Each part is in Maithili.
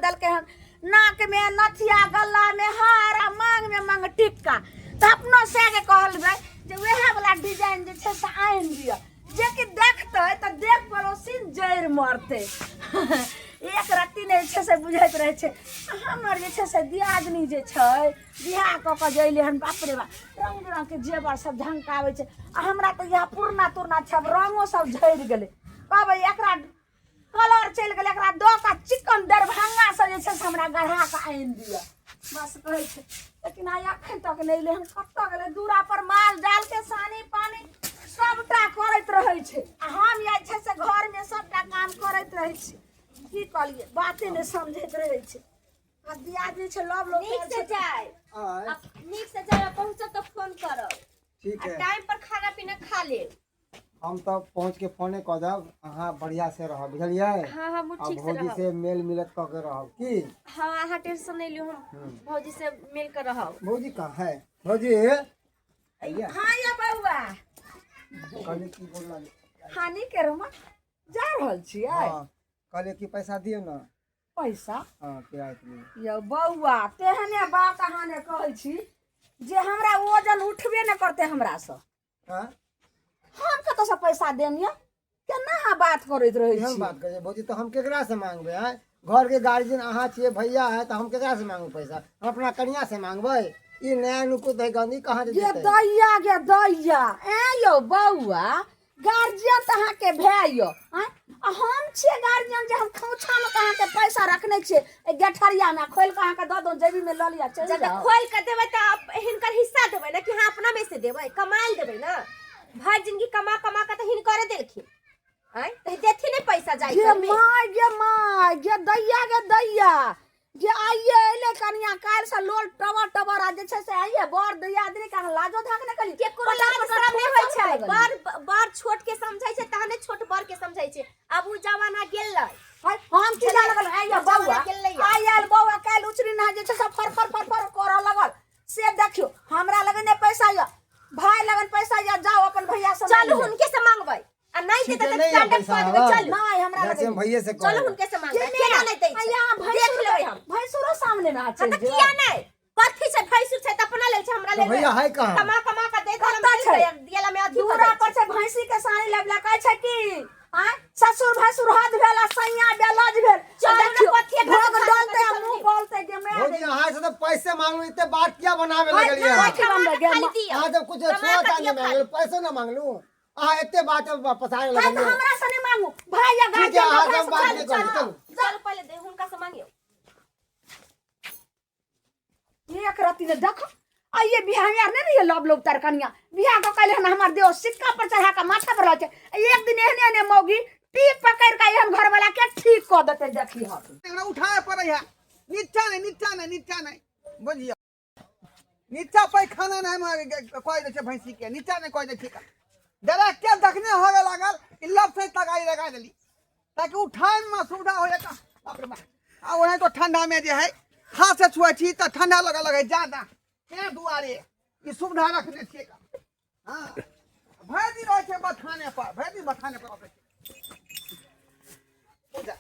देलकै हन नाकमे नथिया गलामे हार आ मांगमे मंगटिक्का तऽ अपनो सएहके कहलबै जे वएह वला डिजाइन जे छै से आनि दिअ जेकि देखतै तऽ देख पड़ोसिन जड़ि मरतै एक रत्ती नहि छै से बुझैत रहै छै हमर जे छै से दियादनी जे छै बियाह कऽ कऽ जे अयलै हन बाप रे बाप रङ्ग बिरङ्गके जेवर सब झमकाबै छै आ हमरा तऽ इएह पुरना तुरना छै आब रङ्गो सब झड़ि गेलै कहबै एकरा कलर चलि गेलै एकरा दऽ कऽ चिकन दरभंगासँ जे छै से हमरा गढ़ा कऽ आनि दिअ बस कहै छै लेकिन आइ एखन तक नहि एलै हन कतऽ गेलै दूरा पर माल जालके सानी पानी सबटा करैत रहै छै आ हम जे छै से घरमे सबटा काम करैत रहै छी की कहलियै बाते नहि समझैत रहै छै आ दियादनी छै लव लोग नीक से जाय आय आ नीक से जाय आ पहुँचब तऽ फोन करब ठीक आ है टाइम पर खाना पीना खा लेब हम तऽ पहुँच के फोने कऽ देब अहाँ बढ़िया से रहब बुझलियै हाँ हमहूँ आ ठीक से भौजी रहब से मेल मिलत कऽ के रहब की हाँ अहाँ टेंशन नहीं लियौ हम भौजी से मिल कर रहब भौजी कहाँ है भौजी भैया हाँ या बौआ कहलियै की बोलला हानि के रमा जा रहल छियै हाँ कहलियै कि पैसा दियौ ने पैसा हाँ किराया के लिए यौ बौआ तेहने बात अहाँ ने कहै छी जे हमरा ओजन उठबे ने करतै हमरासँ हाँ हम कतऽसँ पैसा देम यौ केना अहाँ बात करैत रहै एहन छी बात करै भौजी तऽ हम केकरा से मांगबै आँय घर के गार्जियन अहाँ छियै भैया है तऽ हम केकरा से मांगू पैसा हम अपना कनिया से मांगबै ई नया नुकुत है गंदी कहाँ से गे देतै दैया गे दैया ऐ यौ बौआ गार्जियन तऽ अहाँके भाय यौ आँय आ हम छियै गार्जियन जे हम खोँछामे कऽ अहाँके पैसा रखने छियै एहि गेठरियामे खोलि कऽ अहाँके दऽ दौं जेबीमे लऽ लिअ चलि जब जाउ खोल के देबै तऽ आप हिनकर हिस्सा देबै ना कि हाँ अपना में से देबै कमायल देबै ना भर जिंदगी कमा कमा के तऽ हिनकरे देलखिन आँय तऽ देथिन नहीं पैसा जाय गे घर में माय गे माय गे दैया गे दैया जे आइए अयलै कनिया काल्हिसँ लोल टबर टबर आ जे छै से आइए बड़ दियादनी के अहाँ लाजो धाक नहि करी केकरो लाज शरम नहि होइ छै बड़ बड़ छोट के समझै छै तहने छोट बड़ के समझै छै आब उ जमाना गेलै हम की जाने गेलहुँ आइए बौआ आइ आयल बौआ काल्हि उचरी नहा जे छै से फर फर फर फर करऽ लगल से देखियौ हमरा लगन नहि पैसा यऽ भाय लगन पैसा यऽ जाउ अपन भैया से चलू हुनके से मांगबै आ नहीं ठीक देते है तऽ नहीं है स्टैंड अप पैसा कऽ देबै हवा चलू नहीं हमरा जाइ लगे छी हम भैये से चलू कहब हुनके से मांगबै केना नहीं दै छै देख लेबै हम भैंसुरो सामने में हाँ तऽ चलि किया नहीं कथी छै भैंसुर छै तऽ अपना लेल छै हमरा तऽ लेल भैया है कहाँ कमा कमा के दे कतऽ छै? दियला में अथी कऽ दूरा दै पर छै भैंसी के सानी लेबला कहै छै कि आँय ससुर भैंसुर हद भेल आ सैया बेलज भेल चलू ने, देखियौ, कथिए भोग खातिर डोलते आ खातिर मुँह बोलते गे मैं भौजी अहाँ से तऽ पैसे मांगलू इते बात किया बनावे हाय, लगलियै ना, अहाँ कथी बनबै गे खाली दियौ। अहाँ जब कुछ कमा सोना कऽ चांदी दियौ मांगलू पैसो ना मांगलू अहाँ एते बात पसारे हाय तऽ लगलियै हमरा से नहि मांगू भाई या ठीक है गार्जियन अहाँ के से हम बात भैंस नहीं करू चलू चलू पहिले दे हुनका से मांगियौ एक रत्ती ने देख आइए बिहार यार नहीं रहिए लब लोग तरकनिया बिहार को कहले हन हमर देव सिक्का पर चढ़ा के माथा पर रहै छै एक दिन एहने एहने मौगी टीप पकड़ के एहन घर वाला के ठीक कऽ देतै देखी हक एकरा उठाए पड़ै है नीचा नहि नीचा नहि नीचा नहि बुझियौ नीचा पैखाना नहि कहि दै छै भैंसीके नीचा नहि कहि दै छै डायरेक्टे जखने होबे लागल ई लब से तगाई लगा देली ताकि उठायमे सुविधा हो जाए बाप रे बाप आ ओनाहितो ठंडामे जे है हाथ से छुए छी तऽ ठंडा लगऽ लगै जादा तें दुआरे ई सुविधा रखने छियै हँ भरि दिन रहै छै बथाने पर भरि दिन बथाने पर रहै छै बुझा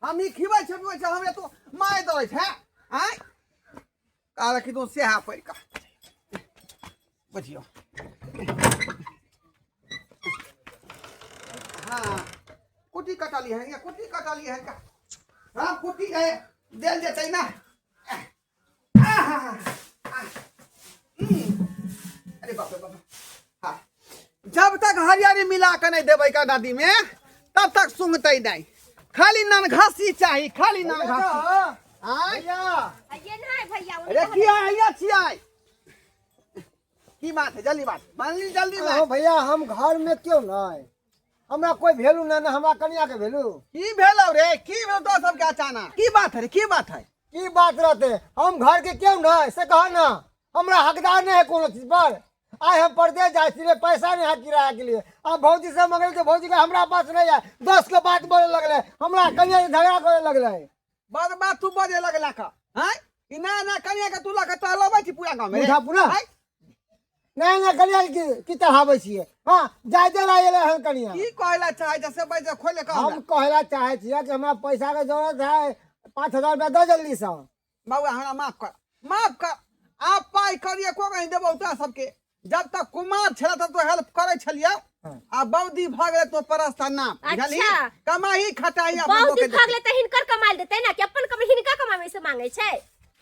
हम ई खिबै छै पिबै छै हमरे तू मारि दै छै आँय कहलक तू सेहा पड़ि कऽ बुझियौ हाँ कुटी कटली है या कुटी कटली है का हाँ कुटी है देल जेतै ना आहा, आह, अरे बाप रे बाप हाँ जब तक हरियरी मिला के नहीं देबै का नदी में तब तक सूंघतै नहीं खाली नन घासी चाही खाली नन घासी आँय भैया ये नहीं भैया अरे की है हैया छियै की बात है जल्दी बात मानली जल्दी अहो बात भैया हम घर में क्यों नहीं हमरा कोई वैल्यू नहीं ना हमरा कनिया के वैल्यू की भेलौ रे की भेल तो सबके अचानक की बात है रे की बात है की बात रहते हम घर के क्यों नहीं से कह ना हमरा हकदार नहीं है कोनो चीज पर आइ हम परदेश जाइ छी रे पैसा नहीं है किराया के लिए अब भौजी से मंगल के भौजी के हमरा पास नहीं है दस के बात बोले लगले हमरा कनिया से झगड़ा करे लगले बड़ बात तू बजे लगला का हैं ई ना ना कनिया के तू लके टहलबै छी पूरा गाँव में रे बुझा पुरा आँय? नहीं नहीं कनिया के की चढ़ाबै छियै हाँ जाय दे ला एलै हन कनिया की कहला चाहे छै से बैठ खोले कह हम कहला चाहे छियै कि हमरा पैसा के जरूरत है। 5000 रुपया दऽ जल्दीसँ। बौआ हमरा माफ कर, माफ कर। आब पाइ करिए को कहीं देबौ तोरा सबके। जब तक कुमार छला तब तो हेल्प करै छलियौ, आ बौदी भऽ गेलै तो परस्ता ना बुझलही। अच्छा। कमाही खटाही अपन बहुत लोके दिन भऽ गेलै तऽ हिनकर कमाइ देतै ना कि अपन कमाई हिनका कमाबै से मांगै छै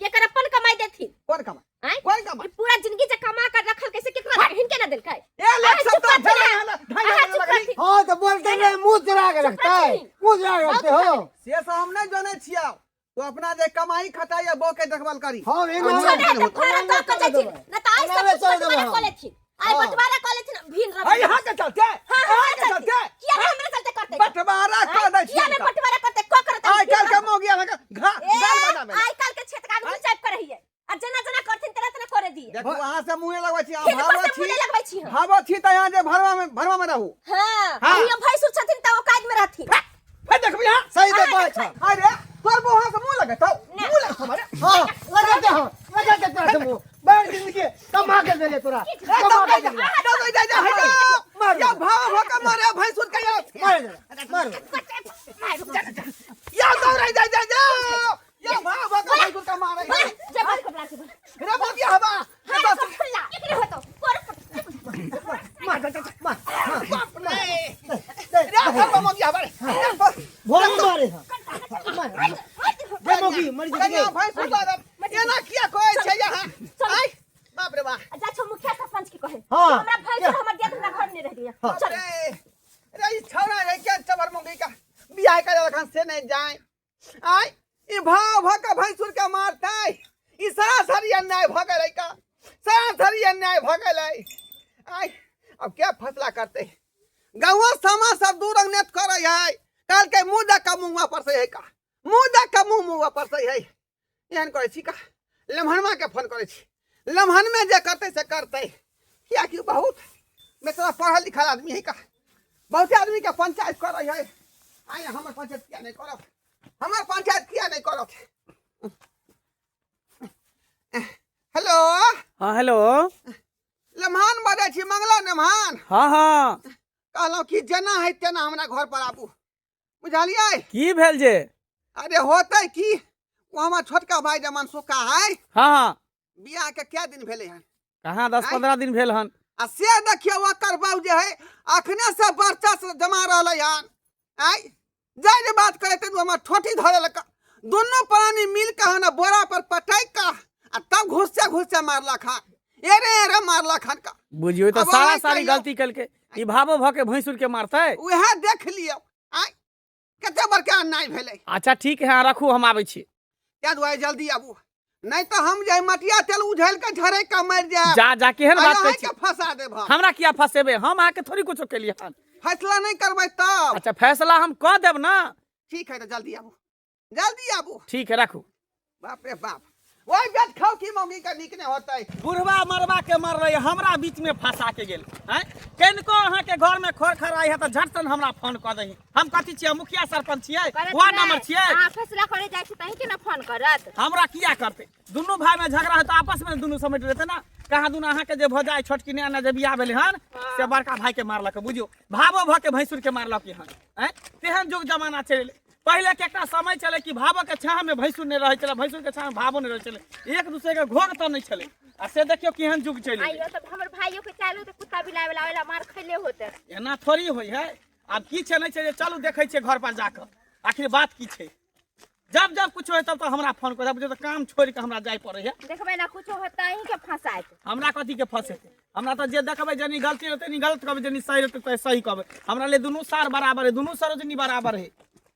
कि एकर अपन कमाई देथिन? कोन कमाई? आँय? कोन कमाई? ई पूरा जिंदगी जे कमा कर रखल कैसे केकरा हिनके ना देलकै? ए लाख अहाँ सब चुप तो रहथिन, भेलै अहाँ। हन, ढाई अहाँ हजार चुप लगली। रहथिन। हाँ तो बोलते नहीं, मुंह चुरा के रखता है, रहथिन। मुंह चुरा के रखते हो। से सब हम नहीं जानै छियौ, तो अपना जे कमाई खटाई आ बो के देखभाल करी। हम एना कुछो नहि तऽ एना फाड़ा दऽ कऽ जाइ देबै। छी ना तऽ आइ एना सब नहि कुछ चढ़ देबै बंटवारा हम। कऽ लेथिन, आइ हाँ। बंटवारा कऽ लेथिन भिन रवि। है यहाँ के चलते, हाँ, यहाँ हमरा के चलते। चलते किया नहि हमरा चलते करतै? बंटवारा कऽ दै किया छियै। नहि बंटवारा करतै? कऽ करतै? आइ काल्हि के मौगी अहाँके घा ए, गाल बनाबै। आइ काल्हि के क्षेत्र के आदमी चाप कर रहियै आ जेना जेना करथिन तेना तेना करे दिए। देखू अहाँ से मुँहे लगबै छी, अहाँ हिनको भावो से मुँह छी, नहि लगबै छी हम। भावो छी तऽ यहाँ जे भरवा में रहू। हाँ, हाँ। हियो भैंसुर छथिन तऽ औकात में रहथिन। फेर देखबी यहाँ। सही तो बात है। अरे तोर बौआ से मुँह लगेतौ, मुँह लगतौ मारे। हाँ लगाते, हाँ लगाते तोरा से मुंह। बैठ जिंदगी कमा के देले तोरा, कमा के देले। जा जा जा जा, मार। या भाव हो के मारे भैंसुर के या। मार दे, मार दे। या दौड़ै जा जा जा, या भाव हो के भैंसुर के मारे। बोला, जा बाहर कपड़ा से बोला। रे मोगिया हवा। हाँ, सब खुला। एकरे होतो। कोर मार दे, मार। बाप रे, रे सब मोगिया हवा रे। भोर मारे हाँ मार दे मौगी मर कन्या जेतै। भैंसुर दादा एना किया कहै छै यहाँ? आइ बाप रे बाप। जा छौ मुखिया सरपंच के कहे। हाँ। हमरा भैंसुर हमर दिया हमरा घर में रह दिया। हाँ। चल। रे रे ई छौड़ा रे क्या चबर मौगी का बियाह करे लखन से नहीं जाए। आइ ई भाव भ के भैंसुर के मारतै, ई सरासरी अन्याय भ गेलै का, सरासरी अन्याय भ गेलै। आइ अब क्या फैसला करते? गाँव समाज सब दू रंग नेत करे है। काल के मुँह देख के मुँह पर से है का, मुँह देख के मुँह मुँह पर से है। एहन करै छी का लम्हनमा के फोन करै छी, लम्हनमे जे करतै से करतै। कियाकि बहुत बेचारा पढ़ल लिखल आदमी है का, बहुते आदमी के पंचायत करै है। आइ हमर पंचायत किया नहि करत? हमर पंचायत किया नहि करत? हेलो। हाँ हेलो, लम्हान बजै छी, मंगला नमहान। हाँ हाँ। कहलहुँ कि जेना है तेना हमरा घर पर आबू, बुझलियै? की भेल जे? अरे होतै की, ओ हमर छोटका भाई जे मनसुखा है। हाँ हाँ। बियाह के क्या दिन भेलै हन? कहाँ 10-15 दिन भेल हन। आ से देखियौ ओकर बाबू जे है अखने से वर्चस्व जमा रहलै हन। आइ जाय जे बात करे ते हमर ठोठी धरे लक, दुनू प्राणी मिल के हन बोरा पर पटैक के आ तब घुस्से घुस्से मारलक हन, एरे एरे मारलक हन का। बुझियौ तऽ आब सारा अहाँ सारी कहियौ। गलती केलकै ई, भावो भऽ के भैंसुर के मारतै? उएह देख लियौ आइ कते बड़का अन्याय भेलै। अच्छा ठीक है, अहाँ रखू, हम आबै छी। ताहि दुआरे जल्दी आबू, नहीं तो हम जे मटिया तेल उझल के झरक के मर जायब। जा जा, केहन बात अहाँ कहै छी? के फंसा देब हम। हमरा किया फंसेबै? हम अहाँके थोड़ी कुछो केलियै हन। फैसला नहीं करबै तब। अच्छा फैसला हम कऽ देब ना। ठीक है तऽ जल्दी आबू, जल्दी आबू। ठीक है रखू। बाप रे बाप, ओहि बेट खाउ की मौगी के नीक नहि होतै। बुढ़वा मरबा के मरलै, हमरा बीच में फंसा के गेल। हैं कनिको अहाँ के घर में खोर खराई है तऽ झटसन हमरा फोन कऽ दही। हम कथी छियै, मुखिया सरपंच छियै? करत वार्ड नहि। नंबर छियै? अहाँ फैसला करे जाइ छी तहीं के ना फोन करत। हमरा किया करतै? दुनू भाई में झगड़ा है तऽ आपस में दुनू समेट लेतै ना। कहाँ दुनू अहाँ के जे भऽ जाय छोटकी नया नया जे बियाह भेलै हन से बड़का भाई के मारलक, बुझियौ भावो भऽ के भैंसुर के मारलक हन। हैं तेहन युग जमाना चलि एलै। पहिले के एकटा समय छलै कि भावो के छाह में भैंसुर नहि रहै छलै, भैंसुर के छाह में भावो नहि रहै छलै, एक दूसरे के घोघ तऽ नहि छलै। आ से देखियौ केहन युग चलि एलै। आइयो तऽ हमर भाइयो के चालू तऽ कुत्ता बिलाय वाला ओइला मार खैले होते। एना थोड़ी होइ है। आब की छै नहि छै जे चलू देखै छियै घर पर जाकऽ आखिर बात की छै। जब जब कुछ होइ तब तऽ हमरा फोन कर, बुझियौ तऽ काम छोड़ि कऽ हमरा जाय पड़ै है। देखबै ना कुछो होता अहीं के फंसायत। हमरा कथी के फंसेतै? हमरा तऽ जे देखबै जनी गलती रहतै नी गलत कहबै, जनी सही रहतै तऽ सही कहबै। हमरा ले दुनू सार बराबर है, दुनू सरोजनी बराबर है,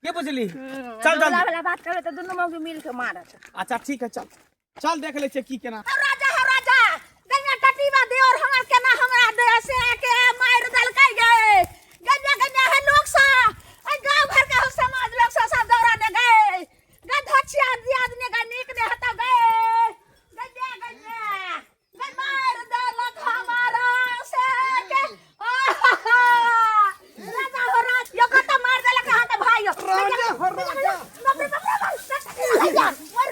के बुझली? चल वाला जल्दी। वाला बात करबै तऽ दुनू मौगी मिल के मारत। अच्छा ठीक है, चल चल देख लै छियै की केना। हौ राजा, हौ राजा, गंगा टटीवा देवर हमर केना हमरा दे से आके मारि देलकै गे। गंगा गंगा हे लोग सा, ऐ गांव घर के हो समाज लोग सा सब दौड़ाने गए। गधोछिया दियाद ने गा नीक ने हता गए। गंगा गंगा गे मारि देलक हमारा से के। आहा, राजा हो राजा, यो कत मारि देलक अहाँ के भाई यो। राजा हो राजा। बाप रे बाप रे बाप, मर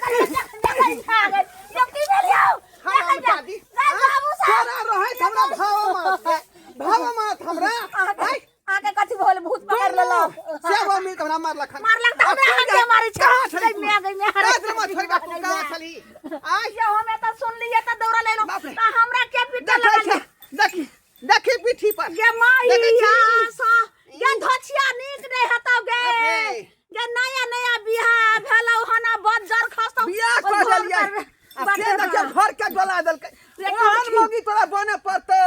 गए, यो की भेल यौ? हराम दादी, बाबू साहब तोरा रहैत हमरा भाव मात, भाव मात हमरा। लेलक सब मिल के हमरा मारलक हन। मारलक तऽ हमरा आ, हाथे मारै छै। कहाँ छली गै तू? माय, गै माय, रात में छोड़ि कऽ तू कहाँ छली आय यौ हमे तऽ सुनलियै तऽ दौड़ल एलहुँ बाप रे। तऽ हमरा के पीटे देखै लगल छै देखी देखी पीठी पर गे देखै छी। माइया सा गे धोछिया नीक नहि हेतौ गे बाप रे। गे नया नया बियाह भेलौ हन आ बज्जर खसतौ बियाह ओहि कऽ घर देलियै पर आ से देखियौ घर के गला देलकै रे ओहन कथी? मौगी तोरा बने पड़तौ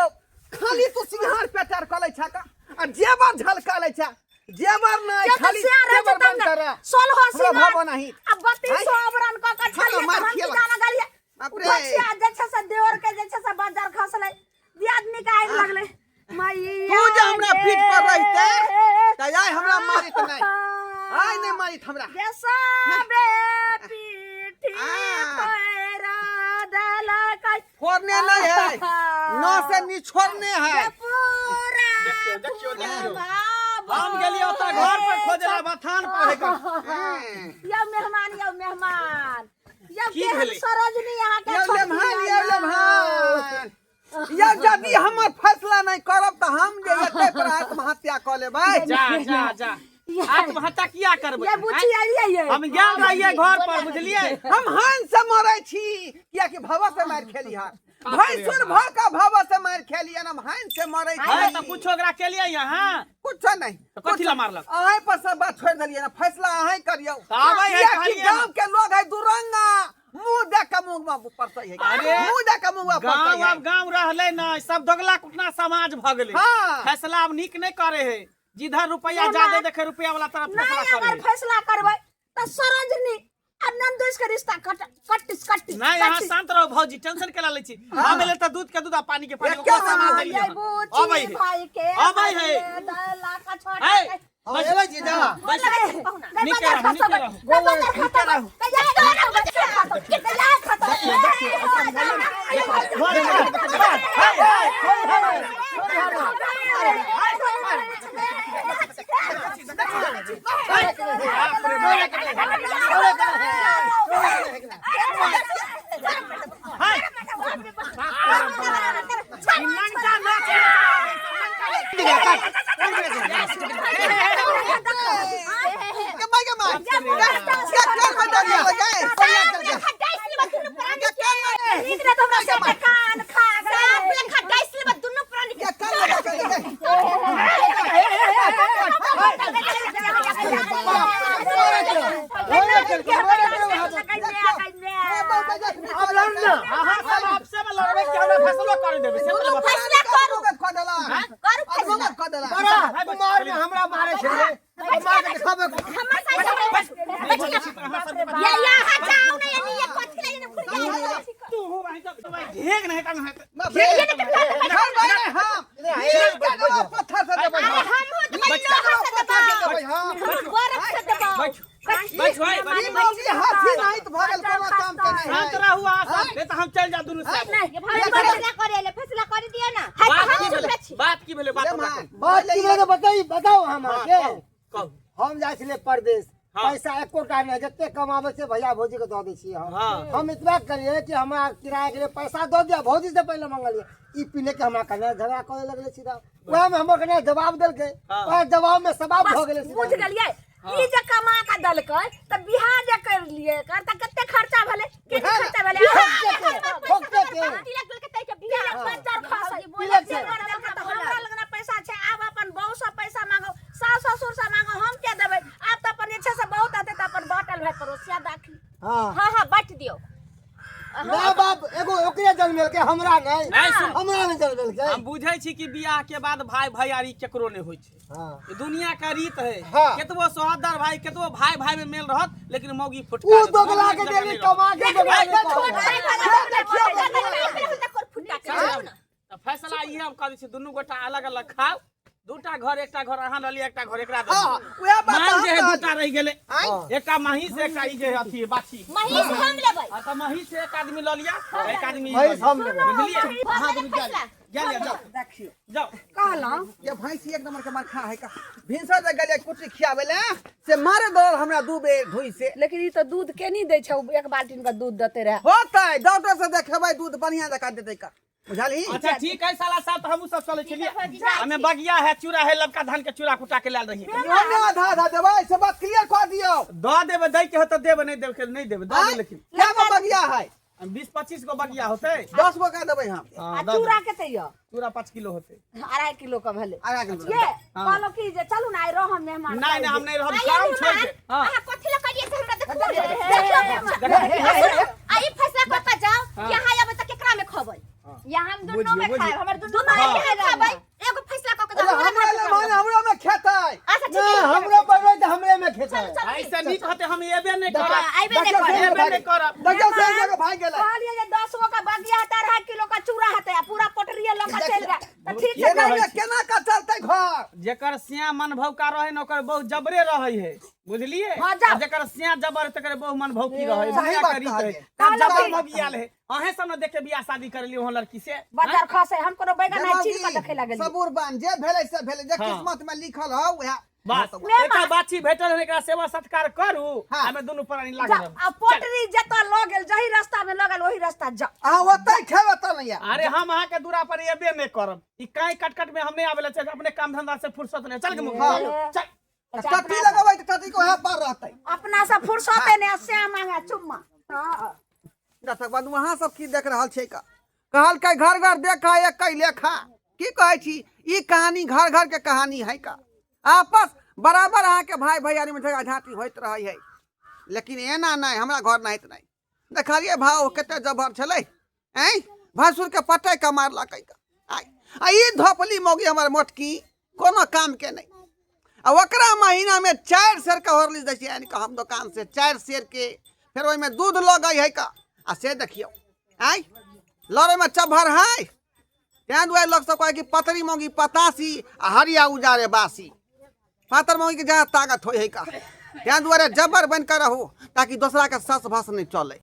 खाली तू सिंघार पेटार कऽ लै छह का आ जेवर झलका लै छह जेवर नहि के तऽ खाली सियार रहै छै जेवर तब बंद ने। कर सोलहो हमरा सिंगार भाव नाही। आ बत्तीसो आँय? आवरण कऽ कऽ खाना छलियै मार तऽ हम की खियेलक। जाना गेलियै बाप रे। धोछिया जे छै से देवर के जे छै से बज्जर खसलै दियादनी के आगि लगलै मैया तू जे हमरा पीठ पर रहिते तऽ आइ हमरा मारित नहि आइ नहि मारित हमरा गे सबे पीठी आ। पर देलकै फोड़ने नहीं है नौ से निछोड़ने है गे पूरा देखियौ, देखियौ, देखियौ। घुमाबो हम गेलियै ओतऽ घर पर खोजला बथान पर है कऽ। यौ मेहमान यौ मेहमान यौ की केहन भेलै? सरोजनी अहाँके यौ छोटकी लेमहान यौ। यौ लेमहान यौ यदि हमर फैसला नहि करब तऽ हम जे एते पर आत्महत्या कऽ लेबै जा जा जा आत्महत्या किया करबै ये बुच्ची आइए ये हम गेल रहियै घर पर बुझलियै हम हन से मरै छी कियाकि भव से मारि खेली हन भैंसुर भऽ कऽ भव से मारि खेली हन हम हन से मरै अरे छी तऽ कुछो ओकरा केलियै अहाँ कुछो नहि तऽ कथी लए मारलक अहीं पर सब बात छोड़ि देलियै ने फैसला अहीं करियौ तऽ आबै है कियाकि कहलियै गाँव के लोग है दुरंगा मुंह देख के मुंह में पड़तै है अरे, मुंह देख के मुंह में पड़तै गाँव है आब गाँव रहलै नहि सब दोगला कुटना समाज भऽ गेलै हाँ। फैसला आब नीक नहि करे है जिधर रुपया ज्यादा देखे रुपया वाला तरफ फैसला नहीं करे अगर है फैसला करबै तऽ सरोजनी आ नंदोस के रिश्ता कट कट्टिस कट्टिस नहीं अहाँ शांत रहो भौजी टेंशन केला लै छी हम एलै तऽ दूध के दूध आ पानी के पानी एके ओकरो सामान बार देलियै ये हन। बुच्ची अबै है भाई के अबै है। दला का छोटा है हाँ, एलै जीजा बस नहीं नीके रहू, नीके रहू। ई नंगा नाच के माय के माय के कान में दरिया लगे के कान में कान खा गए के कान में दरिया लगे अब लड़ ना अहाँ सब आपसे में लड़बै कि हमरा फैसलो कर देबै से पहिले बताउ। फैसला करू। कऽ देला करू कऽ देला बड़ा कुमार में हमरा मारे छलै मार के देखाबे या यहाँ जाओ ना यानी ये कथी लगे ना फुल जाए तू हो भाई सब भाई ढेग नहीं तंग है बाप रे। घर भाई नहीं हम नीचा देबो, पत्थर से देबै अरे हम। हम हो तो भाई नीचा लोहा देबो, से पत्थर से दबाओ देबै हम। बर्फ से दबाओ बैठ बैठ भाई ई बैठ मौगी हाथी नहीं तो भगल कोनो काम के नहीं शांत है। रहू अहाँ सब नहीं तो हम चल जा दुनू सब ये भाई फैसला करे ले फैसला कर दियो ना हाय बात हम की चुप भेलै रह छी बात की भेलै बात ले हमरा मान। बात की भेलै बताई बताओ हमरा के कहू कहू हम जाइ छलियै परदेश हाँ। पैसा एकोटा नहि जते कमाबै छै भैया भौजी के दऽ दै छियै हम हाँ। हम एतबा करियै कि हमरा किराया के लिए पैसा दऽ दिअ भौजी से पहिले मंगलियै ई पीने के हमरा कने झगड़ा करे लगलै सीधा वएह में हमर कने जवाब देलकै हाँ। वएह जवाब में सवाब भऽ गेलै सीधा बुझ गेलियै ई जे कमा के देलकै तऽ बियाह जे करलियै एकर तऽ कते खर्चा भेलै केते खर्चा भेलै फोकटे के तिलक देलकै तै के बियाह बच्चा खसै तिलक छै। तऽ हमरा लग ना पैसा छै आब अपन बहू से पैसा मांगो सास ससुर से मांगो हम के देबै आब तऽ अपन जे छै से बहुत हेतै तऽ अपन बाटल भाई पड़ोसिया दाखी हाँ हां हां बांट दियो माय बाप एगो ओकरे जन्मेलकै हमरा नहि नहि सुन। हमरा नहि जन्मेलकै हम बुझै छी कि बियाह के बाद भाई भैयारी केकरो नहि होइ छै हाँ ई दुनिया के रीत है हाँ। केतबो सोहदर भाई केतबो भाई भाई में मेल रहत लेकिन मौगी फुटका ऊ देत। दोगला मौगी के एक जगह देली नहि रहत। कमा के दोगला के तऽ फैसला इहे हम कहै छी दुनू गोटा अलग अलग खाउ दूटा घर एकटा घर अहाँ लऽ लिअ एकटा घर एकरा दऽ हाँ, दियौ। उएह बात माल हम जे है कहलियै। दूटा रहि गेलै आँय? एकटा महिष एकटा ई जे है अथी बाछी महीष हम लेबै आ तऽ महिष एक आदमी लऽ लिअ एक आदमी ई लऽ महिष लिअ। हम लेबै बुझलियै अहाँ दुनू जा फैसला। जा लिअ जाउ देखियौ जाउ कहलहुँ ये भैंसी एक नंबर के मार खा है का भिनसर जे गेलियै कुटी खियाबै ले से मारे दौड़ल हमरा दू बेर धुइ से लेकिन ई तऽ दूध के नहीं दै छै एक बाल्टीन के दूध देते रहे होतै डॉक्टर से देखेबै दूध बढ़िया जकाँ देतै का बुझलही अच्छा ठीक है साला साहब तो हमहू सब चले ठीक है, भौजी, चलिए जाइ हमें छी। बगिया है चूड़ा है लबका धान के चूड़ा कुटा के लाल रही इहो ने आधा आधा देबै से बात क्लियर कऽ दियौ दऽ देबै दै के होतै देबै नहीं देबै के नहीं देबै दऽ देबै लेकिन क्या गो बगिया है 20-25 गो बगिया होतै 10 गो का देबै हम हाँ, आ दऽ चूड़ा देबै। कते यऽ चूड़ा 5 किलो होतै 2.5 किलो के भेलै 2.5 किलो ये हाँ। कहलहुँ की जे चलू ने आइ रहब मेहमान नहीं नहीं हम नहीं रहब आइए काम छोड़ मेहमान, के हाँ अहाँ कथी लऽ कहलियै से हमरा देखू हे, देखियौ हे, हे, मेहमान। आ ई फैसला कऽ के जाओ कि अहाँ अयबै तऽ केकरा में खबै या हम दुनू बुझियौ, में बुझियौ। खाएब हमर दुनू दुनू हाँ। एके में खबै एगो फैसला कऽ के अरे जाओ हमरा ले माने हमरो में खेतै अच्छा ठीक नहीं है हमरो बनबै तऽ हमरे में खेतै चलू चलू ऐसे नीक होते हम एबे नहीं देखियौ, करब अयबे नहि देखियौ, करब। से एबे नहीं करब देखियौ से जगह भागि गेलै कहलियै जे 10 गो के बगिया हेतै 2.5 किलो के चूड़ा हेतै आ पूरा पोटरिये लऽ के चलि गेल तऽ ठीक छै केना ने केना का चलतै घर जेकर सिया मन भौका रहे न ओकर बहुत जबरे रहे है बुझलिए हाँ, जाओ। आ जेकर सिया जबर तकर बहु मन भौकी रहे सही दुनिया बात के रीत कहलियै। है तब जबर कहलहुँ भगियाल है अहें सब न देखे बियाह शादी कर लियो लड़की से बजार खसे हम कोनो बैगन नहि चीर के देखे लागलियै सबूर बान जे भेलै से भेलै जे हाँ। किस्मत में लिखल हौ वएह बस एकरा बाछी भेटल है एकरा सेवा सत्कार करू हाँ। हमें दुनू प्राणी जा लागल रहब। आ पोटरी जतऽ लऽ गेल जही रास्ता में लऽ गेल ओही रास्ता जा अहाँ ओतै खेब ओतऽ नहि आयब अरे हम अहाँ के दूरा पर एबे नहीं करब ई काई कटकट में हम नहीं आवेला चाहे अपने काम धंधा से फुर्सत नहीं चल के मुख हाँ। चल अच्छा, टट्टी लगबै तऽ टट्टी के उएह पर रहतै अपना से फुर्सते नहि श्याम मांगे चुम्मा हाँ दर्शक बंधु अहाँ सब की देख रहल छै का कहलकै घर घर देखा एक लेखा की कहै छी ई कहानी घर घर के कहानी है का आपस बराबर अहाँके भाई भैयारी में झगड़ा झाँटी होइत रहै है लेकिन एना नहि हमरा घर नहि नहि देखलियै भाव कते जबर छलै ऐं भैंसुरके पटै के मारलकै का आइ आ ई धोपली मौगी हमर मोटकी कोनो कामके नहि आ ओकरा महीनामे 4 सेर के हॉर्लिक्स दै छियै आनि कऽ हम दोकान से 4 सेर के फेर ओहिमे दूध लगै है का आ से देखियौ आँय लड़ैमे चभर है तेँ दुआरे लोक सब कहै कि पतरी मौगी पतासी आ हरिया उजारे बासी पातर मौगी के जहाँ ताकत होइ है का तेँ दुआरे जबर बनि कऽ रहू ताकि दोसरा के सस भस नहि चलै।